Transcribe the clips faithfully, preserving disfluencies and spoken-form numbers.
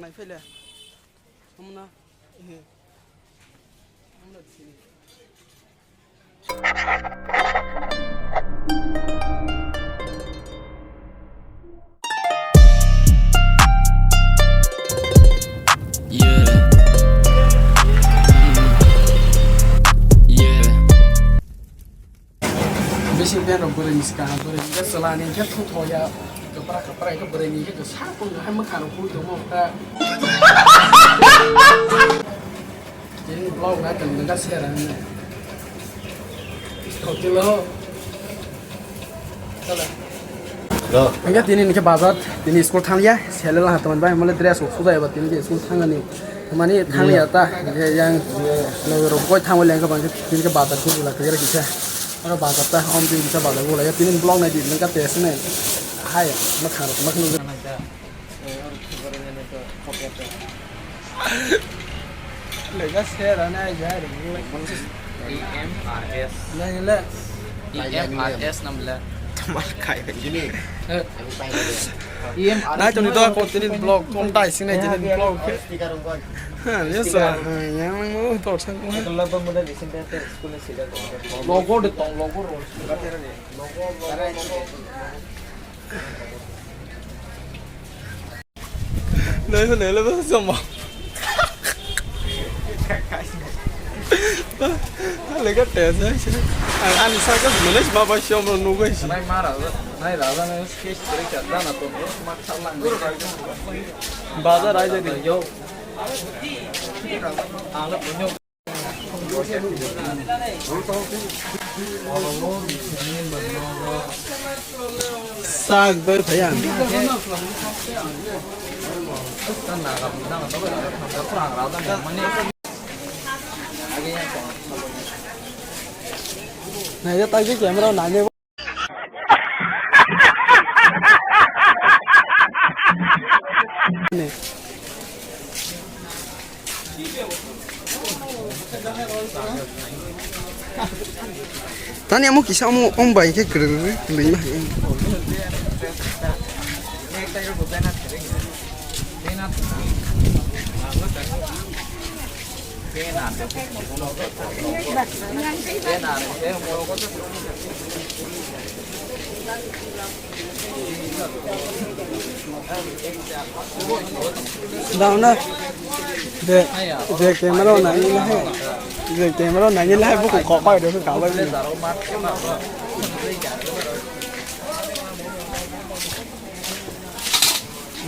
Ai, phai le. Hamna. Ehe. Hamna sini. Yeah. Mm. Yeah. Bisi pen rok bwrwi ni swkang, bwrwi ni swkang ni khe thuthoya, kwpra kwpra khe bwrwi ni khe kwsa kung hai mwkhang rok pui tongmo kha. Tini vlog na tong ka sera ne. Kokilo. Chala. Lo. Hingke tini hingke bazar, tini school thangya, sele lang teman bai, mole dress rok sujai ba tini school thangani. Mani thangya ta, yang logo rok koi thangwi lengka bang tini ke bazar ke jula kagera kisa. Oro bazar ta, om tini kisa bazar gula ya, tini vlog nai di, nengka te sene. Hai, ma khang rok, ma khang rok. Lega sera na jai. E M R S. Nai le. E M R S nam le. Tamal kai. Gini. Eh. Nai tuni to ko tini vlog, kon tai sing nai tini vlog. Ha, yes, sir. Ha, yang nang mo to sang ko. Logo de tong, logo ro. Nai hwnwi le bwsa chwng bo. Lega tesa se. Ang ani sakhe hwnwi ma bai chwng bo nugwi se. Nai ma raja, nai raja nai sketch kare kya dana to ma thalang. Bazar ai jai yo. Ang le bunyo. Sak doi phai ang. Nai de tak de camera nai de. Tani amo kisa amo om bai khe kwrwngwi kwrwngma hai. Dauna. De, de camera nangila hai. De camera nangila hai buku kok pai de ka bai.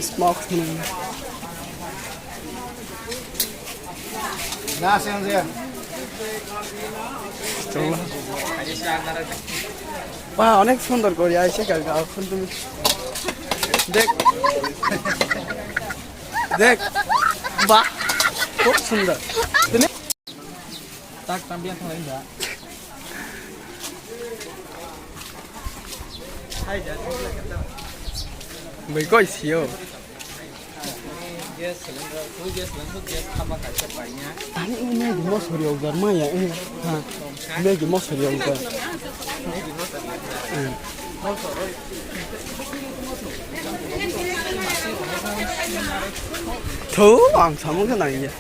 Smoke ni. Ba, onek sundor gori aise ka, ga khun tumi. Dek. Dek. Ba, khub sundor. Tumi tak tambiya thalai da. Hai ja. Bai koi sio. Gas cylinder, full gas cylinder, gas thapa kaisa paina. Ani ini di mosori ogar maya, eh. Ha. Ini di mosori ogar. Eh. Tho, ang samung ka nang ya.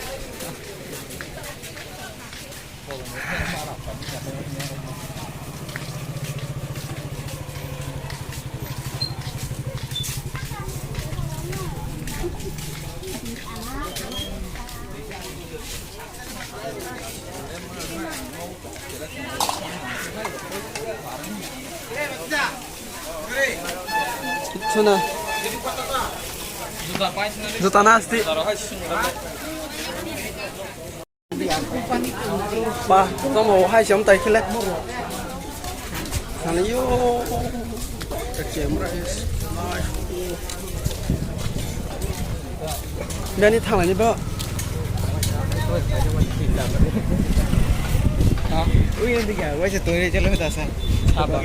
Suna. Juta na asti. Ba, tamo hai chom tai khile. Sani yo. The camera is nice. Nani thangani ba. Ha? Ui, ini dia. Wajah tu dia jalan dah sa. Apa?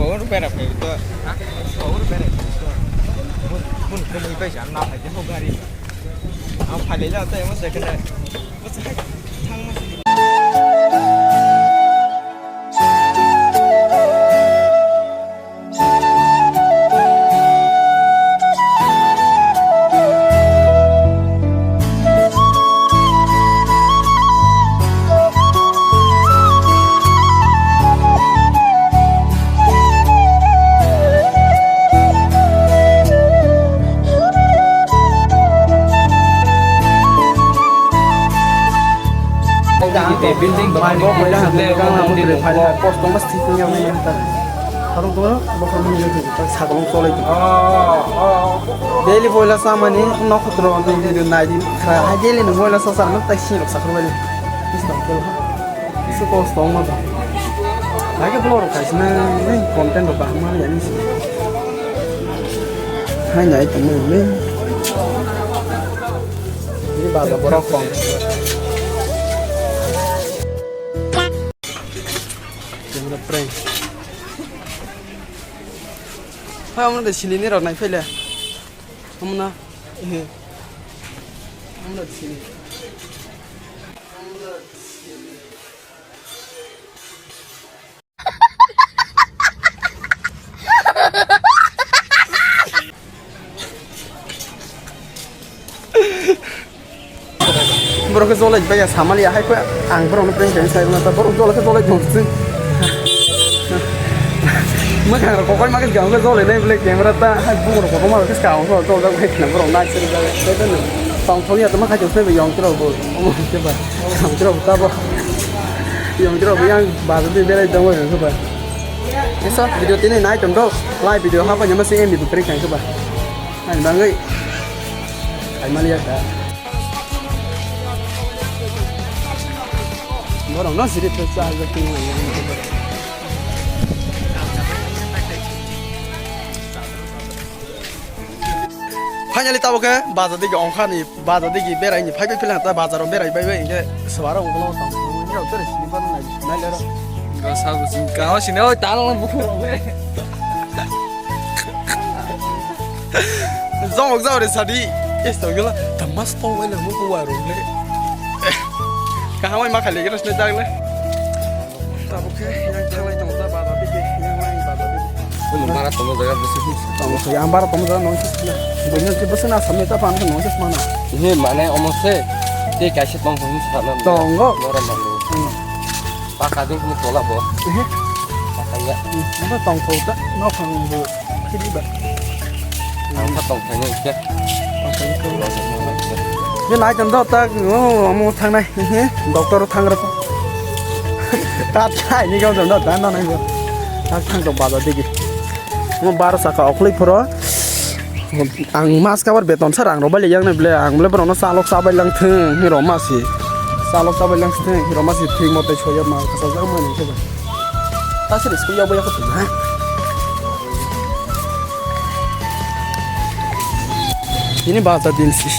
Bawor berai phai to. Ha? Bawor berai phai to. Bun, bun, bun, ipai jam na phai to gari. Ang phai le la to, emo second. Thang ma. Building mai bo poila hamle kang amo tre phai kosto mas thik ya mai ta. Harung ko bokhor ni le ta sagong tolai. Daily poila samani nokotro ni video nai di. Kha daily no poila sa sa no ta si rok sakhro bai. Is ta ko. Is ko stong ma ba. Lagi blog rok kaisna content rok bahma ya ni. Hai nai tong ni. Ini baga borok kong. Camera prank. Hai, omo de sini ni rok nai phele. Omo na. Ehe. Omo na sini. Borok khe jolai bai ya samani ya hai khe ang borok no prank khe sai na ta borok jolai khe jolai tong sing. Mwkhang rok kokoi ma khe jolai nai bole camera ta hai borok kokoi ma khe ka ang jolai jolai khe borok nai sing jolai. Tong thok ya tamo khai tong sai yong trok bo. Omo khe ba. Yong trok bo ta bo. Yong trok bo yang ba de berai dong bo khe ba. Eso video tini nai tong do. Lai video ha pa nyama sing em di prank khe ba. Ani bangwi. Ai mali ya ka. Borok no siri pe cha ga tu. Finally tabo khe baza digi ongkha ni baza digi berai ni phai bai phila ta bazar o berai bai bai inge swara unglo tong. Ni rok tere sini ban nai nai lero. Ga sa bu sing ka o sini o tal na bu. Zong zong re sadi. Esto gela tamas to wele mu ku waru le. Kahamai ma khali gela sne dagle. Tabuk khe yang thanglai tongo ta bada bigi yang nang bada bigi. Omo bara tomo jaga bwswk. Tamo khe yang bara tomo jaga nong sisla. Buino ti bwswk na samni ta pan nong sismana. He mane omo se te kaisa tong phung sana. Tongo. Nora mani. Hmm. Paka ding ni tola bo. Ehe. Paka ya. Hmm. Aba tong thok ta no phang bo. Khidi ba. Ang kha tong thang ni khe. Tong thang ni khe. Ni nai tong do ta ngo omo thang nai. Ehe. Doctor thang ra. Ta thai ni gam do ta na nai bo. Ta thang to bada digi. Mo bar saka okloi phoro. Ang mas kabar beton sa rang rok bai yang nai ble ang ble borok no salok sabai lang thung hi roma si. Salok sabai lang thung hi roma si thik mote soya ma kasa jak mani khe ba. Ta sir school ya boya kho thung ha. Ini bahasa din si.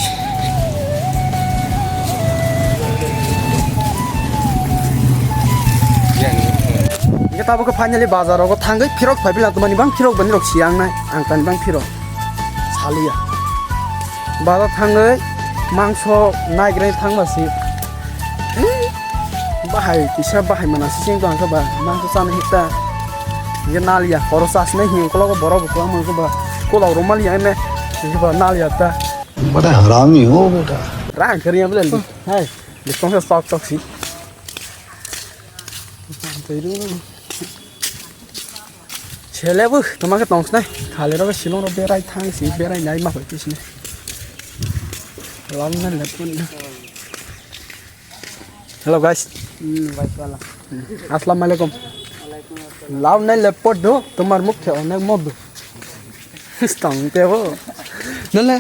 Yang ini. Ini tabuk finally bazar rogo thangwi phirok phai bila tumani bang phirok bani rok siang nai ang tani bang phirok. Saliya. Bada thangwi mangso naigrani thangma si. Bahai kisa bahai mana sising tong khe ba mangso chana hita. Ye naliya horo chasna hi kologo borok bo kwlangma khe ba kolok romaliya ene khe ba naliya ta. Bada harami ho beta. Rang kariya bele. Hai, bisong se sok sok si. Selebo toma khe tongsnai khalirok silongrok berai thang si berai nai ma pai tisni. Lamna lepon. Hello guys. Hmm, guys wala. Assalamu alaikum. Lamna lepon do tomar mukhe onek modu. Stang tebo. Nale.